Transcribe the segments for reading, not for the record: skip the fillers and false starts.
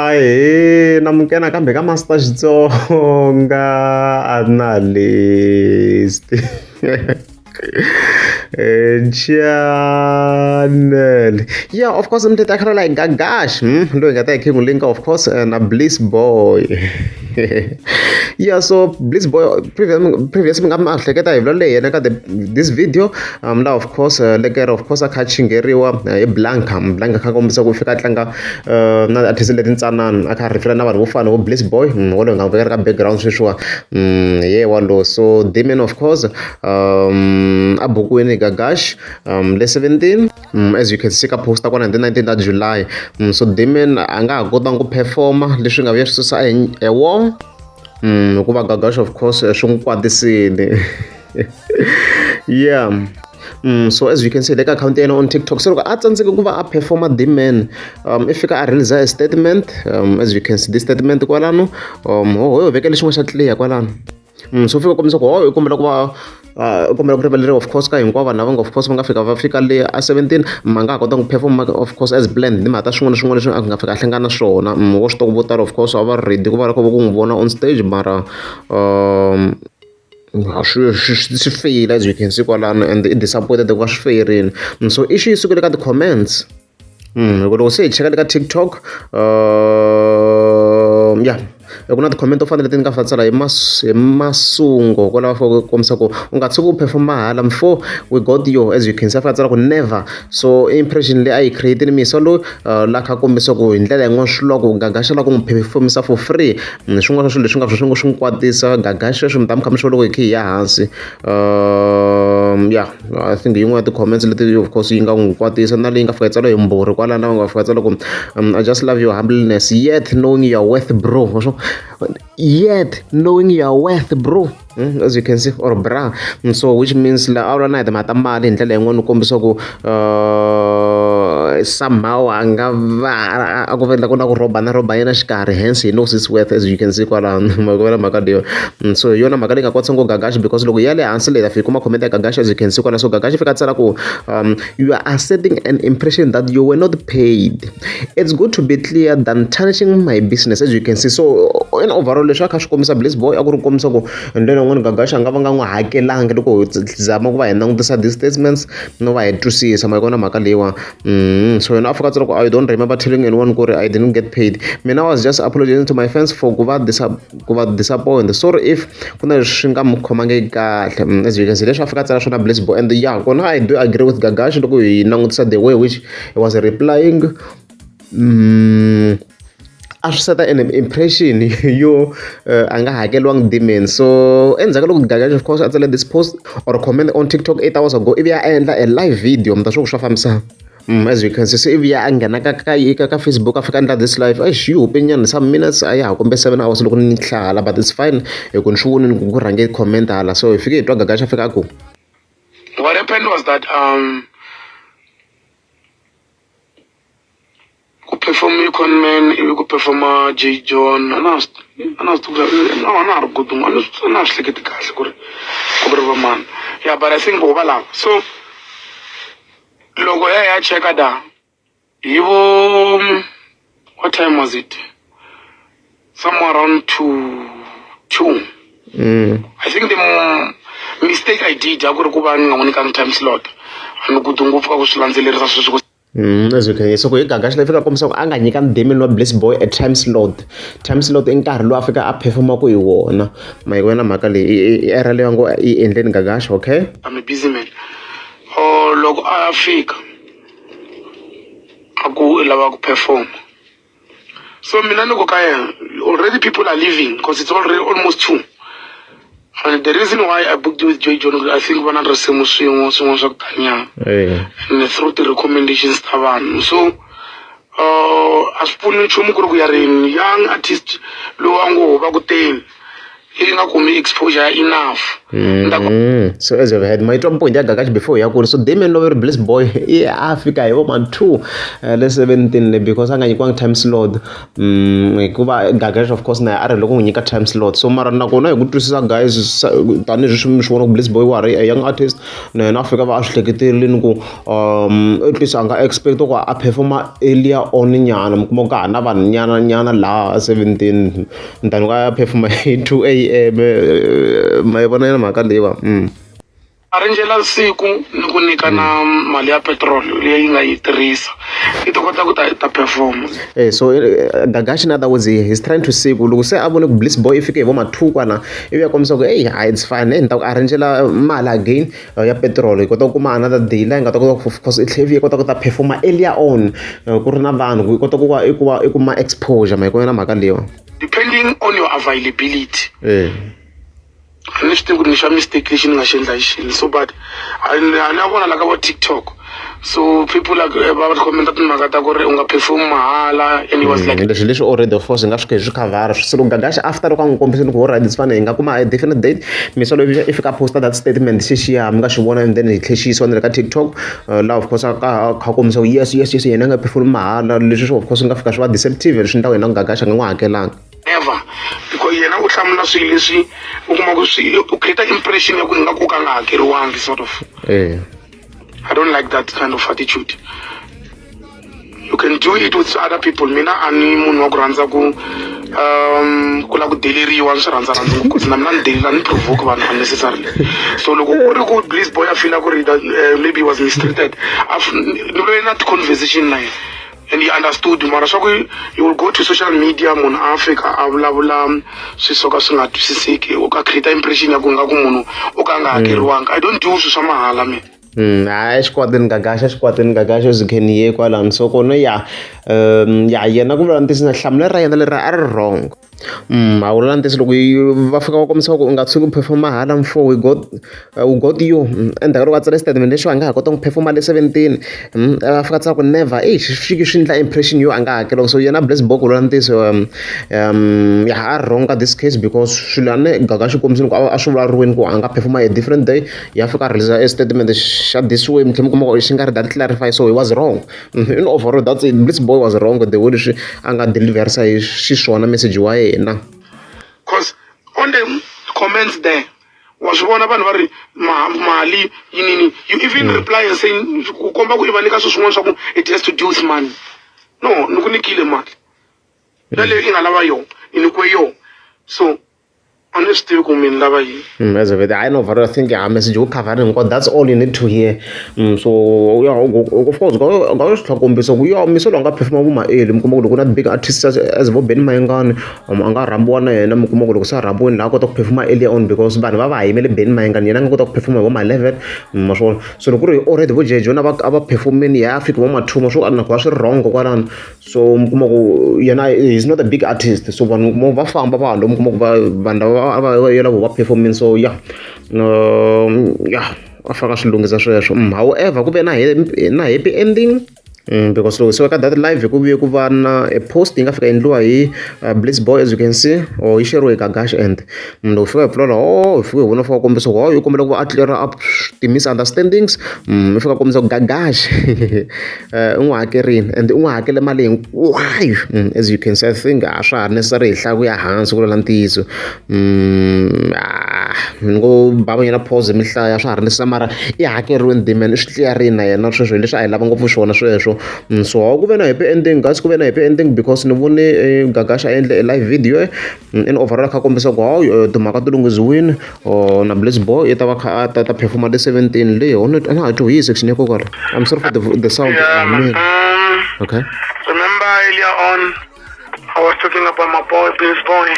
Ahee namukela nakambe ka Master Xitsonga analyst channel yeah of course mi ta khala like gagash loyi hi nga ta hi khe n'wi link of course na bliss boy yeah so bliss boy previous previous mi nga mi hleketa hi vulavule yena ka the this video la of course lekere of course a kha a chingheriwa hi blanca blanca kha kombisa ku fika a tlanga na artist leti ntsanana a kha a rifila na vanhu vo fana vo bliss boy wolowo hi nga vekela ka background sweswiwa hi ye walowo so demon of course a bukwini gagash le 17 as you can see ka poster kwana hi ti 19 ta July so Damian a nga ha kotanga ku perform-a leswi nga vuya swi susa a war hikuva Gagash of course swi n'wi kwatisile yeah so as you can see le ka akhawunti ya yena on TikTok se loko a tsandzeke ku va a perform-a Dman i fika a release a statement as you can see this statement kwalano ho ho vekele xin'wana xa clear kwalano so fika kombisa ku ho i kombela ku va u kombela ku rivaleriwa of course ka hinkwavo vanhu lava nga of course va nga fika va fika le a 17 ma nga ha kotanga ku perform of course as planned hi mhaka ta swin'wana na swin'wana leswi a nga fika a hlangana na swona wo swi tiva ku vo tala of course a va ri ready ku va ku n'wi vona on stage mara swi swi feyila as you can see kwalano and i disappointed ku va swi feyirini so issue yi sukele ka ti-comments hi ku loko se hi cheka le ka TikTok ya ku na ti-comment to fana na leti ni nga tsala hi hi masungo kwalaho va ku kombisa ku u nga tshuki u perform mahala before we got you as you can see a fika a tsala ku never so impression leyi a yi create-ini misa loyi la kha a kombisa ku hi ndlela yin'wana swi loko Gagash a lava ku n'wi perform-isa for free swin'wana swa swilo leswi nga swi swi n'wi kwatisa Gagash sweswi mi ta mi kha mi swi vona loko hi kha hi ya hansi ya I think yin'wana ya ti-comments leti of course yi nga n'wi kwatisa na leyi nga fika yi tsariwa hi mbhuri kwalano va nga fika tsala ku I just love your humbleness yet knowing your worth bro yet knowing your worth bro as you can see or bra so which means la a vula na hi timhaka ta mali hi ndlela yin'wana u kombisa ku somehow a nga va a ku endla ku na ku rhoba na rhoba yena xikarhi hence he knows his worth as you can see kwalano ma vona mhaka leyo so hi yona mhaka leyi nga kwatisa ngo Gagash because loko ya le hansi leyi ta fika kuma comment ya Gagash as you can see kwala so Gagash fika tsala ku you are setting an impression that you were not paid it's good to be clear than tarnishing my business as you can see so in overall leswi a kha swi kombisa Bliss Boy a ku ri kombisa ku hi ndlela yin'wani Gagash a nga va nga n'wi hakelanga loko hi zama ku va hi langutisa these statements no va hi twisisa ma yi vona mhaka leyiwa so yena a fika tsala ku I don't remember telling anyone ku ri I didn't get paid mina was just apologizing to my fans for ku va ku va disappoint sorry if ku na leswi nga mi khomangiki kahle as you can see leswi a fika a tsala swona Bliss Boy and yeah kona I do agree with Gagash loko hi langutisa the way which he was replying a swi seta an impression yo a nga hakeriwangi Damian so endzhaku ka loko Gagash of course a tsale this post or comment on TikTok 8 hours ago ivi a endla a live video mi ta swi ku swa fambisana as you can see se ivi ya a nghena ka ka ka ka Facebook a fika endla this live eish yi hupe nyana some minutes a ya ha kumbe 7 hours loko ni hlahala but it's fine hi ku ni swi vonile ku rhange comment hala so hi fike hi twa Gagash a fika a ku What happened was that ku perform Conman ivi ku perform J John a na a na swi tivi no a na ha ri good a na ha swi hleketi kahle ku ri ku ri va mani yeah but I think vo va lava so loko ya ya cheka da hi vo what time was it somewhere around 2 I think the mistake I did a ku ri ku va ni nga n'wi nyikangi time slot a ni good ngopfu ka ku swi landzelerisa sweswi ku As you can so ku hi Gagash leyi fika kombisa ku a nga nyikanga Damian wa Bliss Boy a time slot time slot i nkarhi lowu a fika a perform-aku hi wona ma yi vona mhaka leyi i error leyi va ngo yi endleni Gagash okay I'm a busy man or loko a fika a ku i lava ku perform so mina ni ku ka yena already people are leaving because it's already almost 2 and the reason why I booked with Joy John I think va na risimu swin'we swin'wana swa ku tanyana and through ti-recommendations ta vanhu so a swi pfuni nchumu ku ri ku ya ri young artist lowu a ngo va ku teni yi nga kumi exposure ya enough. So as you've heard, my top point ya Gagash before ya ku ri so Damian Loveri Bliss Boy i a fika hi vo ma 2 le 17 le because a nga nyikiwangi time slot hikuva Gagash of course na a ri loko n'wi nyika time slot so mara nakona hi ku twisisa guys tanihi swi mi swi vona ku Bliss Boy wa ri a young artist na yena a fika va a swi hleketerile ku at least a nga expect ku a performa earlier on nyana mi kuma ku ka ha na vanhu nyana nyana laha 17 ni tani ku a ya performa hi 2 AM ma yi vona yena mhaka leyiwa. Arrange-la siku ni ku nyika na mali ya petrol leyi nga yi tirhisa i ta kota ku ta ta perform. So Gagash in other words he's trying to say ku loko se a vone ku Bliss Boy i fike hi vo ma 2 kwala ivi ya kombisa ku hey it's fine ni ta ku arrange-la mali again ya petrol hi kota ku kuma another day laha hi nga ta kota ku of course i tlhela yi kota ku ta performa earlier on ku ri na vanhu ku yi kota ku va i ku va i kuma exposure ma yi kona mhaka leyiwa depending on your availability. A ni swi tivi ku ni xa mistake lexi ni nga xi endla hi xini so but a ni ya vona la ka vo TikTok so people like va commenta timhaka ta ku ri u nga perform mahala and he was like leswi leswi already of course hi nga swi khe swi khavhara so loko Gagash after loko a n'wi kombisile ku alright it's fine hi nga kuma a definite date misolo i fika posta that statement xexiya mi nga xi vona and then hi tlhe xi yisiwa na le ka TikTok laha of course a kha kombisa ku yes yes yes yena a nga perform mahala leswi of course nga fika swi va deceptive leswi ndhawu yena Gagash a nga n'wi hakelanga never because yena u hlamula swilo leswi u kuma ku swi u create impression ya ku ingaku ka nga hakeriwangi sort of. I don't like that kind of attitude. You can do it with other people. Mina a ni munhu wa ku rhandza ku ku lava ku deleriwa ni swi rhandza rhandzi ngopfu na mina ni delela ni provoke vanhu unnecessarily. So loko ku ri ku Bliss Boy a feel ku ri that maybe he was mistreated ni ve na ti-conversation na yena and he understood mara swa ku you will go to social media munhu a fika a vulavula swi swo ka swi nga twisiseki u ka create impression ya ku nga ku munhu o ka nga hakeriwanga. I don't do swilo swa mahala mina. Hayi xikwatini Gagash xikwatini Gagash zikheniye kwalano so kona ya ya yena ku vula ntiyiso na hlamulelo ra yena leri a ri wrong. A vula ntiyiso loko va fika va kombisa ku u nga tshuki u perform mahala mfo we got you endzhaku loko a tsale statement lexi a nga ha kota ku performa le 17 a fika tsala ku never swi swi endla impression yo a nga hakelanga so yena Bliss Boy ku vula ntiyiso ya a wrong ka this case because swilo a ni Gagash kombisile ku a swi vulavuriweni ku a nga performa a different day ya fika release a statement xa this way mi tlhela mi kuma ku xi nga ri that clarify so he was wrong. In overall that's it Bliss Boy was wrong the way leswi a nga deliverisa hi xiswona message wa yena. Cause on the comments there wa swi vona vanhu va ri mali yinini you even reply and saying ku komba ku i va nyika swilo swin'wana swa ku it has to do with money. No ni ku nyikile mali yaleyo i nga lava yona i nyikiwe yona so a ni swi tivi ku mi ni lava yini. As of it, I know I think a message wo cover hinkwayo that's all you need to hear. So yeah, of course nga swi tlha kombisa ku ya misolo a nga performa vo maeli mi kuma ku loko na big artists as vo Benny Mayengani a nga rhambiwa na yena mi kuma ku loko se a rhambiwini laha a kota ku performa earlier on because vanhu va va ha yimele Benny Mayengani yena a nga kota ku performa hi vo ma 11 ma swona so loko ku ri already vo Jay John a va performeni ya fika vo ma 2 ma swo na ku va swi ri wrong kwalano so mi kuma ku yena he's not a big artist so vanhu kuma va famba va lomu kuma ku va vanhu lava va yela vo va performing so yeah yeah a faka swi lunghisa sweswo. However ku ve na happy ending because loko se ka that live ku vuye ku va na a post yi nga fika endliwa hi Bliss Boy as you can see or yi sheriwe hi Gagash and loko fika hi pfula oh hi fike hi vona fika kombisa ku yi kombela ku va a clear up ti-misunderstandings i fika kombisa ku Gagash u n'wi hakerile and u n'wi hakele mali hinkwayo as you can see I think a swa ha necessary hi hlaya ku ya hansi ku vula ntiyiso ni ngo ba nyana pause mi hlaya swa ha ri necessary mara i hakeriwile the man i swi clearini na yena sweswo hi leswi a hi lava ngopfu swona sweswo so ku ve na happy ending guys ku ve na happy ending because ni vone Gagash a endle a live video in overall a kha kombisa ku hawu timhaka ti lunghiziwile na Bliss Boy i ta va kha a ta performa le 17 leyi a na ha twi hi section ya kokwala. I'm sorry for the sound. Yeah, man. Okay. Remember earlier on I was talking about my boy Bliss Boy.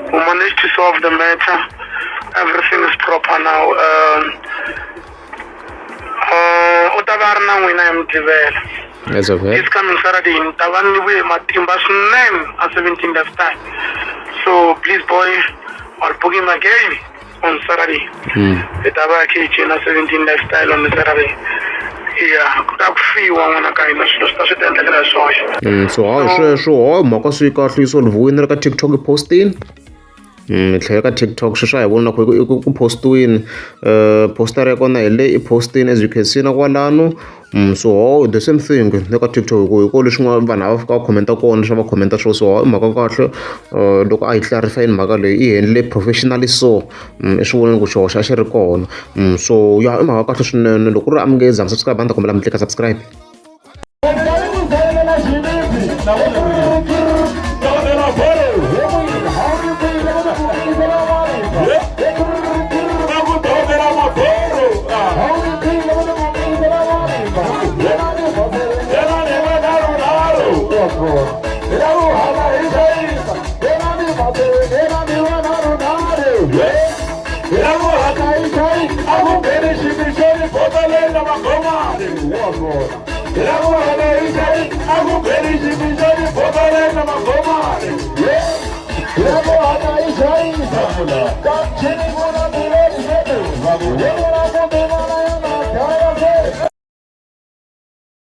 We managed to solve the matter. Everything is proper now. U ta va ri na n'wina hi Mugqivela. As of This coming Saturday, ni ta va ni vuye matimba swinene a 17 lifestyle. So Bliss Boy, I'll book him again on Saturday. Hi ta va khe hi cina 17 lifestyle on Saturday. Yeah, ku ta ku fiwa n'wana ka hina swilo swi ta swi ta endlekela hi swoxe. So hayi sweswo hayi mhaka swi kahle yi solviwile na le ka TikTok yi postini. Hi tlhela ka TikTok sweswi a hi voni na ku i ku post-iwini poster ya kona hi leyi i post-ini as you can see na kwalano. So ho the same thing na ka TikTok hi ku hi ko leswi vanhu a va fika va comment kona leswi a va comment swona so i mhaka kahle loko a yi clarify-ini mhaka leyi i handle professionally so i swi vonile ku xihoxo a xi ri kona so ya i mhaka kahle swinene loko ku ri a mi nge za mi subscribe a ni ta kombela mi tlika subscribe. Yeah.